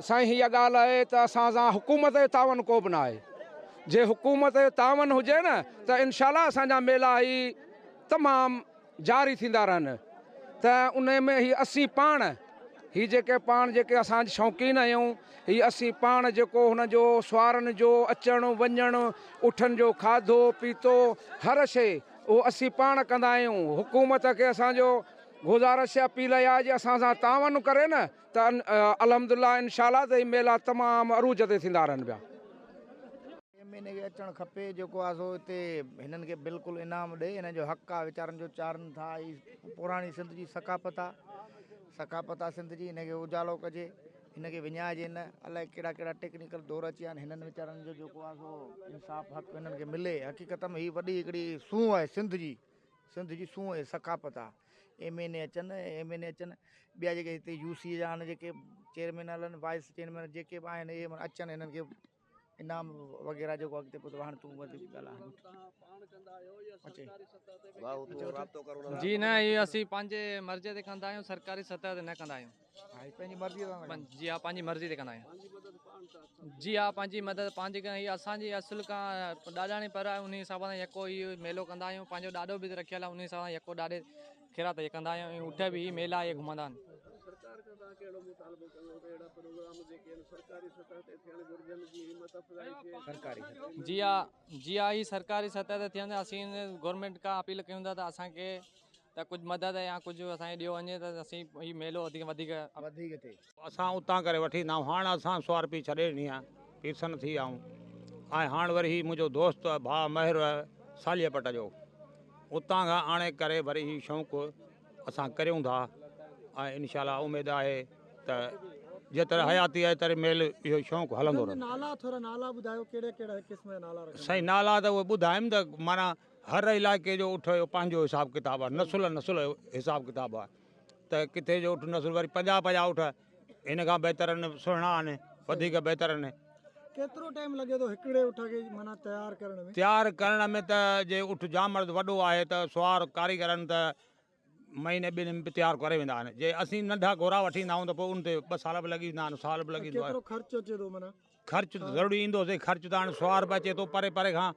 سائين هيء ڳالهه آهي ته اسان سان حڪومت جو تعاون ڪو به نه آهي. جي حڪومت جو تعاون هجي نه ته انشاء الله اسان جا ميلا هي تمام جاري ٿيندا رهن ته انهي ۾ هي اسين پاڻ هي جيڪي پاڻ جيڪي اسان شوقين آهيون هي اسين پاڻ جيڪو هن جو سوارن جو اچڻ وڃڻ اٺن جو کاڌو پيتو هر شيء اهو اسين پاڻ ڪندا آهيون حڪومت کي اسان جو گذارش اپيل آهي جي اسان سان تعاون ڪري نه ته الحمدلله انشاء الله ته هي ميلا تمام عروج تي ٿيندا رهن پيا. ايم اين اي کي اچڻ کپي جيڪو آ سو اتي هنن کي بلڪل انعام ڏي هنن جو حق آ ويچارن جو چارن ٿا هي پراڻي سنڌ جي ثقافت آ ثقافت آ سنڌ جي هن کي اجالو ڪجي هن کي وڃائجي نه الائي ڪهڙا ڪهڙا ٽيڪنيڪل دور اچي ويا آهن هنن ويچارن جو جيڪو آ سو انصاف حق هنن کي ملي حقيقت ۾ هي وڏي هڪڙي سونهن آهي سنڌ جي سنڌ جي سونهن ۽ ثقافت آ. ايم اين اي اچن ايم اين اي اچن ٻيا جيڪي هتي يو سي جا آهن جيڪي چيئرمين هلن وائيس چيئرمين جيڪي به آهن اهي اچن هنن کي انعام وغيره جيڪو اڳتي پوء هاڻي تون وڌيڪ ڳالهاء اچي جي نه هي اسين پنهنجي مرضي تي ڪندا آهيون سرڪاري سطح تي نه ڪندا آهيون ها هي پنهنجي مرضي سان جي ها پنهنجي مرضي تي ڪندا آهيون جي ها پنهنجي مدد پنهنجي ڪندا هي اسان جي اصل کان ڏاڏاڻي پر آهي انهي حساب سان يڪو هي ميلو ڪندا آهيون پنهنجو ڏاڏو به رکيل آهي انهي حساب سان يڪو ڏاڏي خيرات هي ڪندا آهيون ۽ اٺ به هي ميلا هي گهمندا آهن. جي ها جي ها هي سرڪاري سطح تي ٿين اسين گورنمينٽ کان اپيل ڪيون ٿا ته اسان کي ته ڪجهه مدد يا ڪجهه اسان کي ڏيو وڃي ته اسين هي ميلو وڌيڪ وڌيڪ وڌيڪ ٿئي. اسان اتان ڪري وٺي ايندا آهيون هاڻ اسان سوارپي ڇڏي ڏني آهي پيرسن ٿي ويا آهيون ۽ هاڻ وري هي منهنجو دوست ڀاء مهر ساليء پٽ جو اتان کان آڻي ڪري وري هي شوق اسان ڪريون ٿا ۽ انشاء الله اميد آهي ته جيتر حياتي آهي تر ميل اهو شوق هلندو رهندو. نالا ٿورا نالا ٻڌايو ڪهڙا ڪهڙا قسم جا نالا رکندا آهيو. سائين نالا ته اهي ٻڌايم ته معنيٰ هر علائقي جو اٺ جو پنهنجو حساب ڪتاب آهي نسل نسل جو حساب ڪتاب آهي ته ڪٿي جو اٺ نسل وري پنجاب جا اٺ هن کان بهتر آهن سهڻا آهن وڌيڪ بهتر آهن. ڪيترو ٽائيم لڳي ٿو هڪڙي اٺ کي معنيٰ تيار ڪرڻ ۾؟ تيار ڪرڻ ۾ ته جي اٺ جام مڙد وڏو آهي ته سوار ڪاريگرن ته مهيني ٻن ۾ به تيار ڪري ويندا آهن جي اسين ننڍا گهوڙا وٺي ايندا آهيون ته پوء ان تي ٻه سال به لڳي ويندا آهن سال به لڳي ويندو آهي. ڪيترو خرچ اچي ٿو معنيٰ؟ خرچ ته ضروري ايندو سائين خرچ ته هاڻي سوار به اچي ٿو پري پري کان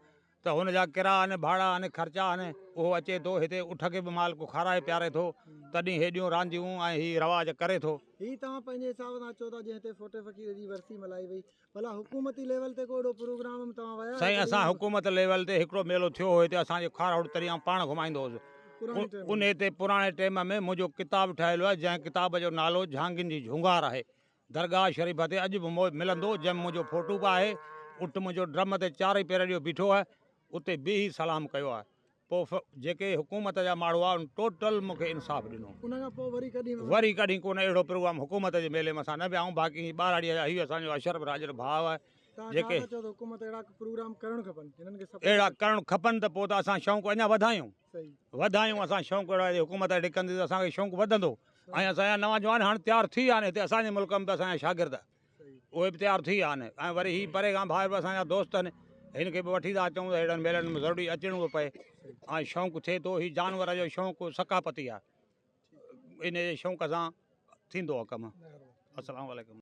ته هن جا ڪراء آهن ڀاڙا آهن خرچا آهن اهو اچي ٿو هتي اٺ کي به مالڪ کارائي پياري ٿو تڏهن هيڏيون رانديون ۽ هي رواج ڪري ٿو. هي توهان پنهنجي حساب سان چئو ٿا جنهن تي ڦوٽي فقير جي ورسي ملهائي وئي ڀلا حڪومتي ليول تي ڪو اهڙو پروگرام ۾ توهان ويا آهيو سائين اسان حڪومت ليول تي هڪڙو ميلو ٿيو هو هتي اسان جي کاراهوڙ تري آئون پاڻ گهمائيندو هوس انهي تي پراڻي ٽيم ۾ منهنجو ڪتاب ٺهيل آهي جنهن ڪتاب جو نالو جهانگين جي جهونگار آهي درگاهه شريف تي اڄ به ملندو جنهن ۾ منهنجو فوٽو به آهي اٺ منهنجو ڊرم تي چارئي پير ڏيو بيٺو آهي اتي بيهي سلام ڪيو آهي پوء جيڪي حڪومت جا ماڻهو هئا ان ٽوٽل مون کي انصاف ڏنو. ان کان پوء وري ڪڏهن. وري ڪڏهن ڪونه اهڙو پروگرام حڪومت جي ميلي ۾ اسان نه ويا آهيون باقي هي ٻهراڙيء جا هي اسان جو اشرف راڄڙ ڀاء آهي توهان ڇا جيڪي. ٿا چئو ته حڪومت اهڙا پروگرام ڪرڻ کپن هنن کي سپورٽ اهڙا ڪرڻ کپن ته پوء ته اسان شوق اڃا وڌايون صحيح. وڌايون اسان شوق اهڙا حڪومت اهڙي ڪندي ته اسان کي شوق وڌندو ۽ اسان جا نوجوان هاڻ تيار ٿي ويا آهن هتي اسان جي ملڪ ۾ به اسان جا شاگرد اهي به تيار ٿي ويا آهن ۽ وري هي پري کان ڀائر به اسان جا دوست آهن هن کي به وٺي ٿا اچون ته اهڙن ميلن ۾ ضروري اچڻو به پئي ۽ شوق ٿئي ٿو هي جانور جو شوق ثقافتي آهي ان جي شوق سان ٿيندو آهي ڪم السلام عليڪم.